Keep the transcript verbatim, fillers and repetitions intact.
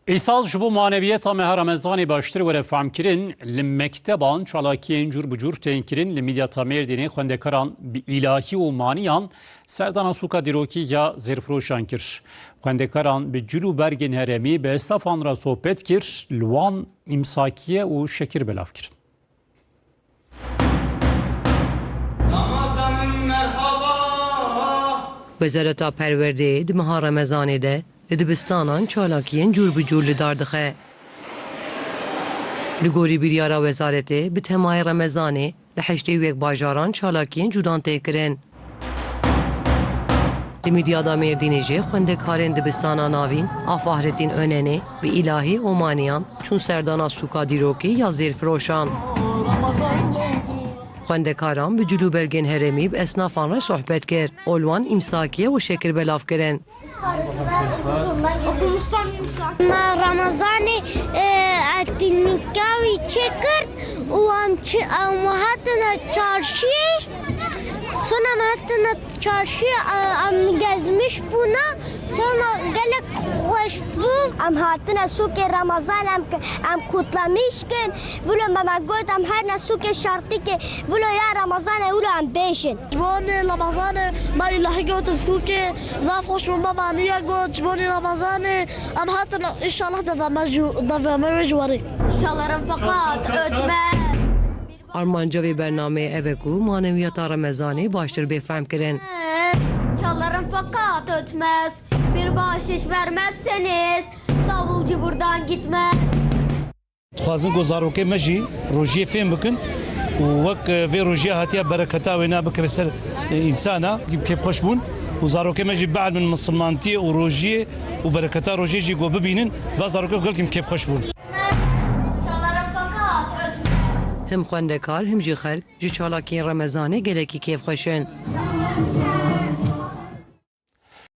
Îsal ji bo manewiyeta meha Remezanê baştir were fehmkirin, li mekteban çalakiyên cûr bi cûr tên kirin. Li Midyata Mêrdînê xwendekaran bi îlahî û maniyan serdana sûka dîrokî ya zêrfiroşan kir. Xwendekaran bi cil û bergên herêmî bi esnafan re sohbet kir, li wan îmsakiye û şekir belav kirin. Ramazanım merhaba. Wezareta Perwerdeyê di meha Remezanê de li dibistanan çalakiyên cûr bi cûr li dar dixe. Li gorî biryara wezaretê, bi temayê Remezanê li heştê û yek bajaran çalakiyên cudan tê kirin. Li Midyada Mêrdînê jî xwendekarên dibistana navîn a Fahrettin Önenê bi îlahî û maniyan çûn serdana sûka dîrokî ya zêrfiroşan. Xwendekaran bi cil û belgên herêmî bi esnafan re sohbet kir û li wan îmsakiye û şekir belav kirin. Me Ramazanê, e, etkinlika wî çêkir û em çi, em hatine çarşiyê. Sonra em hatine çarşiyê, e, em gezmiş bûne. Sonra gelek xweş bû. Em hatine sûkê Ramazan, em, em kutlamiş kin. Vilo me, me got, em herine sûkê Şerqîkê. Vilo ya Ramazanê, vilo em bêjin. Ji bo nê Ramazanê me îlahî gotin sûkê, zaf xweş bû, me maniye got, ji bo nê Ramazanê em hatin, înşallah devame jû-, devame wê ji warê. Çalarım fakat ötmez. Armanca vê bernameyê ev e ku manewiyata Remezanê baştir bê fehmkirin. Çalarım fakat ötmez. Bir bahşiş vermezseniz davulcu buradan gitmez. Dixwazin ku zarokê me jî rojiyê fêm bikin û wek, e, vê rojiyê hatiye bereketa wêna bikeve ser, e, însana, kêfxweş bûn û zarokê me jî bielmin misilmantiyê û rojiyê û bereketa rojiyê jî ku bibînin, va zarokê gelkî kêfxweş bûn. Him xwendekar, him jî xelk ji çalakiyên Remezanê gelekî kêfxweş in.